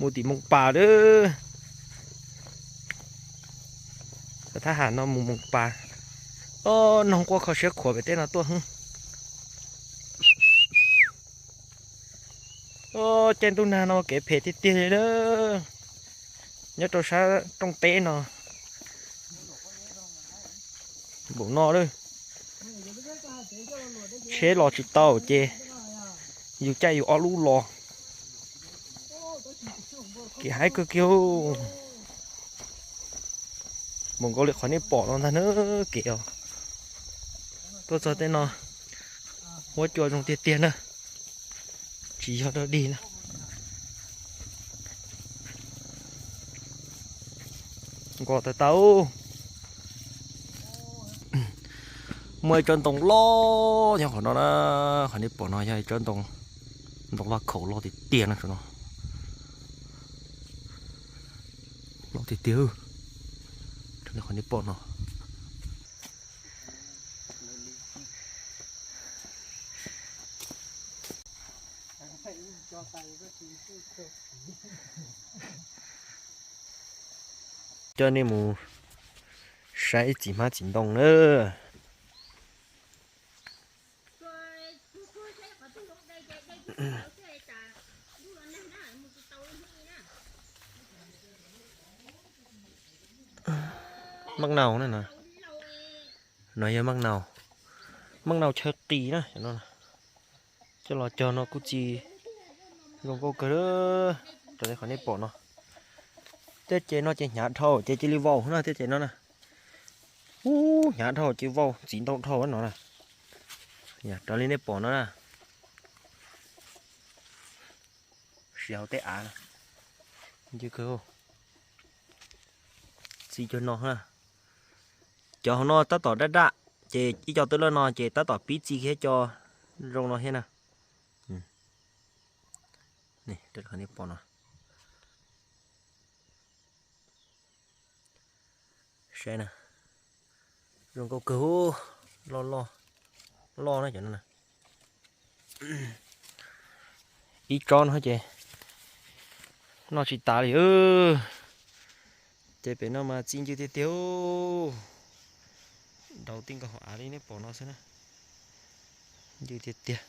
Mus tim Moos Pas lawm. Cov thab ham no mus Moos Pas. Os, noog quaj kho siab khuav pem teb no tuaj hwb. Os, caij ntuj nag no kev phem tiag tiag li na. Nyob rau sab rooj teb no. Npaum no lawm. Tsheb los tsis tau ces yus caij yus ob lub los. Kev haib kawg kiag. Npaum nkaus li qhov nej pom no ntag na kev os. Tuaj txog tej no huab cua zoo tiag tiag na. Tsis yog dog dig na. Nkaus tas tau. Muaj ib tsob ntoo loj nyob qhov no na. Qhov nej pom no yog ib tsob ntoo, ntoo vaj khaum loj tiag tiag no. Loj tiag tiag. Qhov nej pom no. Coj nej mus saib txiv hmab txiv ntoo na. Maj nau na no. No yog maj nau, maj nau chaw qis na. Coj los cog no kuj tsis zoo nkauj kawg. Raws li qhov nej pom no, tej ces no ces hnyav dhau ces cia li vau na, tej ces no na. Ub, hnyav dhau ces vau txiv ntau dhau no na. Raws li nej pom no na. Siv hauv tej av na. Ncw kawg. Txi cov no na. Cov hauv no tab tom daj daj, ces ib co twb loj no ces tab tom pib txi kiag co zoo no thiab na. Qhov nej pom no. Saib na, zoo nkauj kawg, loj loj, loj na cov no. Ib tsob no ces noj tsis tas li. Ces pem no mas txi ncw tiag tiag. Daus tij nkaus hauv av li nej pom no xwb na. Ncw tiag tiag.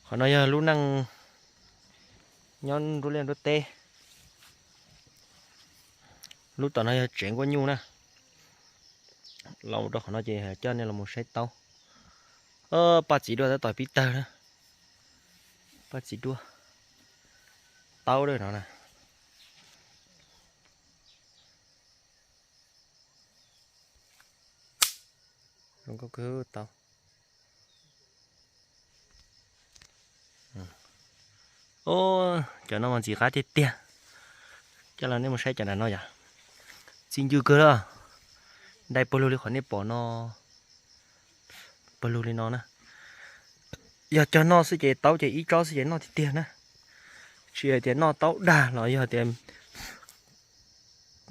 Qhov no yog lub neej nyob nruab liaj nruab teb. Lub tom no yog tsev nkuaj nyuj na. Los rau qhov no ces coj nej los mus saib taub. Paj txiv duaj tab tom pib tawg na. Paj txiv duaj, taub dawb no na. Zoo nkauj kawg taub. Cov no mas ntxim qab tiag tiag. Coj los nej mus saib cov nram no yom. Txi ncw kawg lawm. Dai pawg lug li qhov nej pom no. Pawg lug li no na. Yog cog noj xwb ces taub ces ib tsob xwb ces noj tiag tiag na. Tsis hais tias noj taub dag los yog tias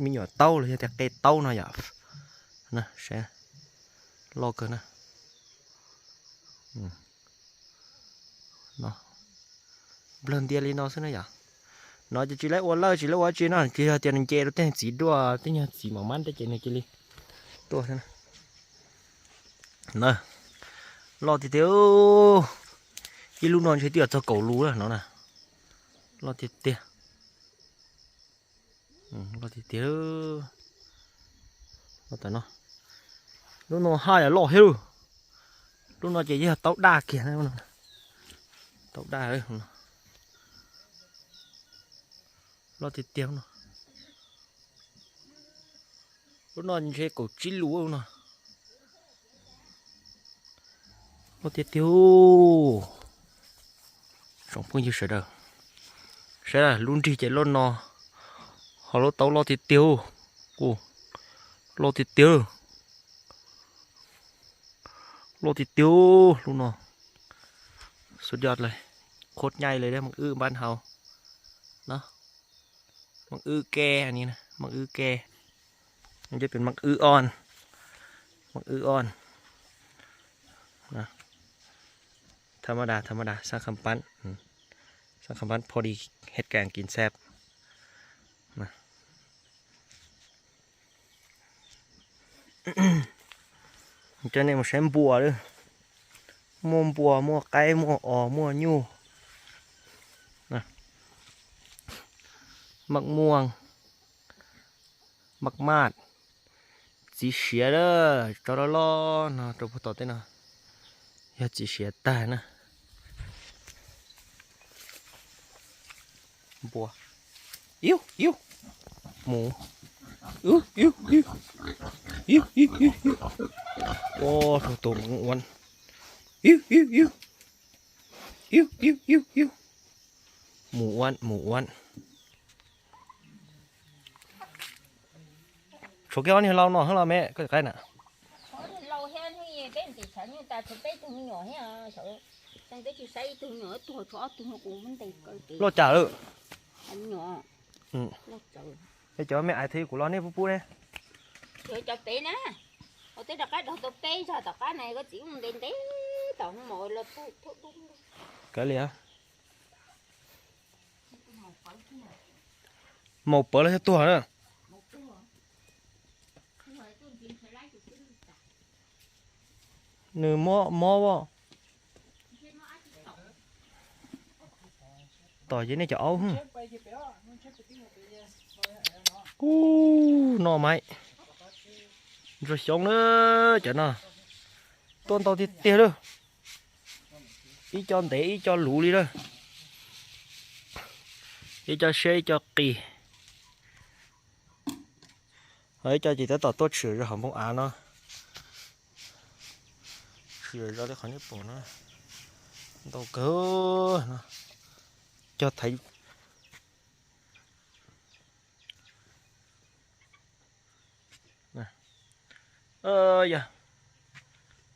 me nyuam taub los yog tias qe taub no yom. Loj kawg na. Nplawg ntias li no xwb na yom. No ces tsis lawv ua lawj tsis lawv ua tsi no, tsis yog tias nws nce rau tej txiv duaj tej nyuag txiv mam mab tej ces nws cia li tuaj xwb na. Loj tiag tiag. Ib lub no ntshe twb yog txog kaum lus lawm no na. Loj tiag tiag. Loj tiag tiag. Lub no haj yam loj thiab. Lub no ces yog taub daj kiag. Taub daj. Loj tiag tiag no. Lub no ntshe kaum tsib lus no. Loj tiag tiag. Tsoom phooj ywg sawv daws, saib lub nrig ces loj no, ho lub taub loj tiag tiag. Loj tiag tiag. Loj tiag tiag lub no. Sub yoj lawm, khuab nyaij lawm, maam wb npab hau no. Maam wb ke, maam wb ke, peb maam wb on, maam wb on. Tham ma das, tham ma das, xab kham pab, xab kham pab pho di, hej kaas kis xab. Coj nej mus saib npua lawm. Muaj npua, muaj qaib, muaj os, muaj nyuj. Maj muaj, maj maj, txiv siav lawm, tso loj loj no rau puag tom tej no, yog txiv siav tag na. Npua, iu iu, mus, iu iu, iu iu iu, ua rau tus mus ua, iu iu iu, iu iu iu iu, mus ua mus ua. Tshuav kiag ob niag laus no xwb los me koj qaib na. Loj cas lawm. Es cov me ais thiab kuv los nej pub pub ne. Cov pem na, ua tej rov qab dog tau peb zog tom qab na, koj txiv mus ntev ntev tom hoo maum los. Kav liam. Maum pawv los yog tuag na. Nws mob mob as. Tom ces nej cov aub. Ub, noj mas ntsuag xyoob na, cov no tuaj ntau tiag tiag lawm. Ib co ntev ib co luv li lawm. Ib co siab ib co qis. Ho ib co ces tab tom tuaj tshwm zog hauv npoo av no. Tshwm zog li qhov nej pom no. Ntau kawg no. Cog thaiv. Yog,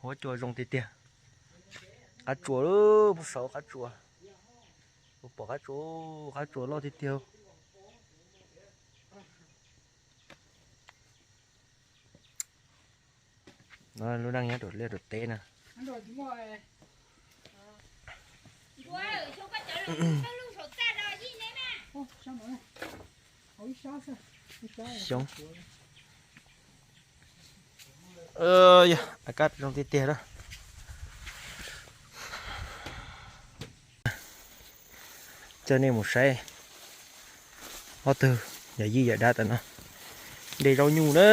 huab cua zoo tiag tiag. Qab tsuas, pub saud qab tsuas. Kuv pom qab tsuas, qab tsuas loj tiag tiag. Lub neej nyob rau liaj rau teb na. Xyoob. Yog, a kab zoo tiag tiag lawm. Coj nej mus saib ob tug yawm yij yawm dab tam no de zaub nyuj na.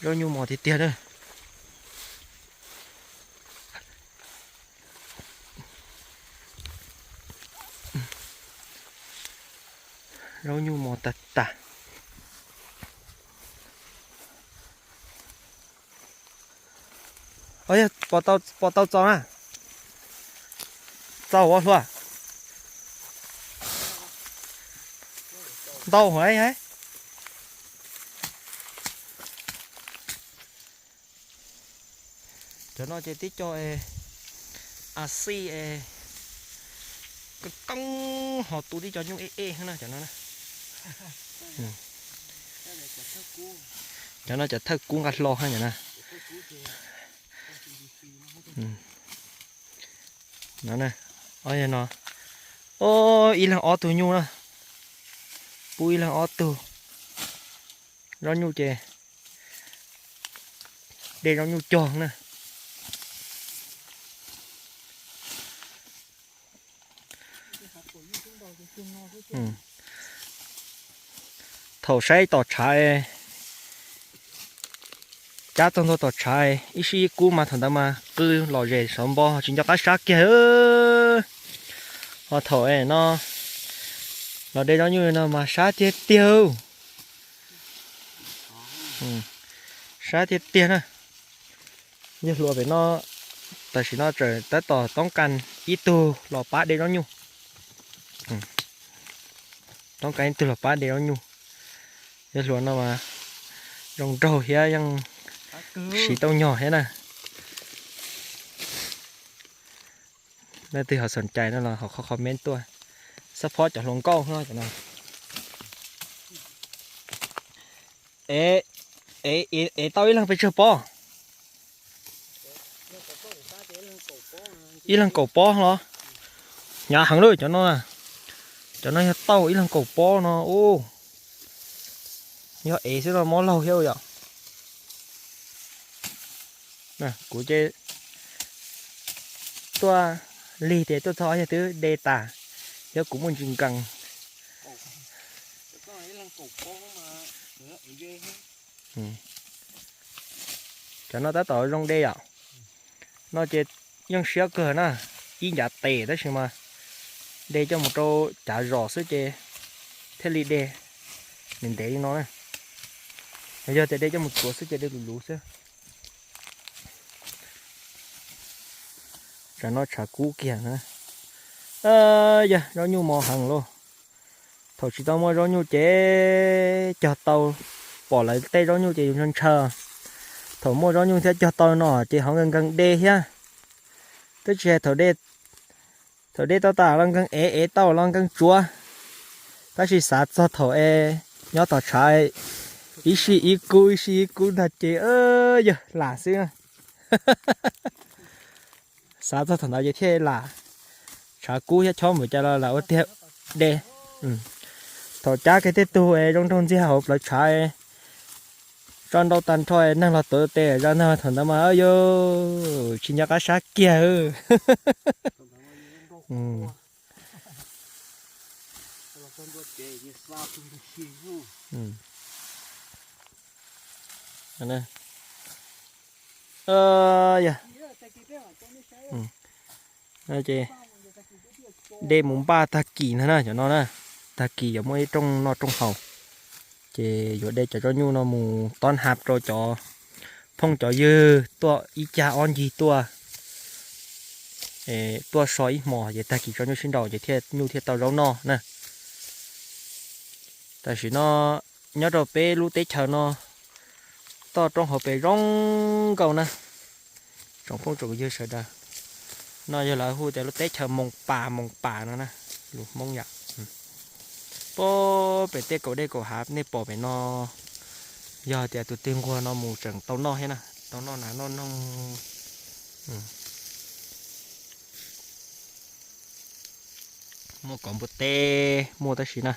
Zaub nyuj mos tiag tiag na. Zaub nyuj mos tag tag. Pom tau txaus na. Txaus ua hluas. Ntau heev. Cov no ces tib co a xij, koob koob ho tu tib co nyuj ej ej na cov no. Cov no cov thawj kub nqa hlo ha cov no. No, ib leeg ob tug nyuj na. Pub ib leeg ob tug. Zaub nyuj ces de zaub nyuj cog na. Thaum saib tom tshav, cab txog ntua tom tshav ib sij ib kub mas thaum ntawd mas qw lom zem sawv npo tsis nco qab sab kiag. Ho thaum no los de zaub nyuj no mas sab tiag tiag. Sab tiag tiag na. Yawg hluas pem no tam sim no tseem tab tom toob kas ib tug los pab de zaub nyuj. Toob kas ib tug los pab de zaub nyuj. Yawg hluas no mas zoo nraug thiab yeej siv tau nyog thiab na. Leej twg ho xoom cai no los ho comment tuaj. Xab phob cov hluas nkauj no cov no. Es, es tau ib leeg pes tsawg pob? Ib leeg kaum pob los? Hnyav heev lawm cov no. Cov no yog tauj ib leeg kaum pob no ub. Yog ev xwb no mob laug thiab yom. Kuv ces tuaj lig tias tuaj txog yog twb de tas, yog kuv muaj ntsis nkees. Cov no tab tom zoo de yom. No ces yeej siab kawg na, ib ncav tes tab sis mas de coj mus rau cav zos xwb ces thiaj li de ntev ntev li no na. Yog tias de coj mus txuav xwb ces de luv luv xwb. Tsam no tshav kub kiag na. Yog zaub nyuj mos heev lauj. Thaum tsis tau muaj zaub nyuj ces cog tau, pom lawv tej zaub nyuj ces yus ntshaw ntshaw. Thaum muaj zaub nyuj thiab cog tau no ces ho nkees nkees de thiab. Twb tsis hais thaum de tau tas los nkees ev, ev tau los nkees tsuav. Tab sis xav txog thaum es nyob tom tshav ib sij ib kub ib sij ib kub ntag ces yog lam xwb na. Xav txog thaum ntawd ces thiaj lam, tshav kub thiab chob npaum cas los lam ua tiag de. Thaum cab kiag tej tug es zoo nraug ntxiag hauv plawv tshav, tso nrau tag nrho neeg los tuav tes zaj neeg thaum ntawd mas yus tsis nco qab sab kiag. De mus npaj tag kis ntag na cov no na. Tag kis yuav muaj ib rooj noj rooj haus, ces yuav de cov zaub nyuj no mus tob hab rau cov phooj cov ywg tuaj ib cag ob ncig tuaj, tuaj so ib hmos ces tag kis tso nyuj sib nraus ces thiaj nyuj thiaj tau zaub noj na. Tam sim no nyob rau peb lub teb chaws no toj roob hauv pes zoo nkauj na. Tsoom phooj tsoom ywg sawv daws, no yog lawv hu tias lub teb chaws Moos Pas, Moos Pas no na, lus Hmoob yom. Puag pem tej kaum dej kaum hav nej pom pem no, yog tias tus twg nquag no mus tseem tau noj thiab na, tau noj nas noj noog. Muaj kom npua teb muaj tab sis na,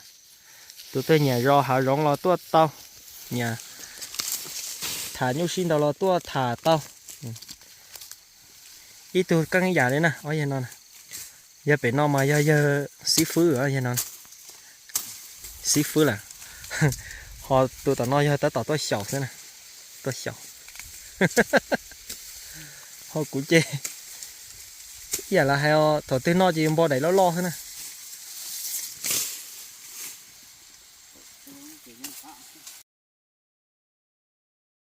tus twg nyiam zos hav zoov los tuaj tau, nyiam tham nyuj sib nraus los tuaj tham tau. Ib tug keej ib yam li na, ob yawg no. Yog pem no mas yog yawg xib fwb, yawg no, xib fwb lawm. Ho tus tom no yog tab tom tuaj xyaum xwb na, tuaj xyaum. Ho kuv ces ib yam li hais thaum twg noj ces yus npo daim loj loj xwb na.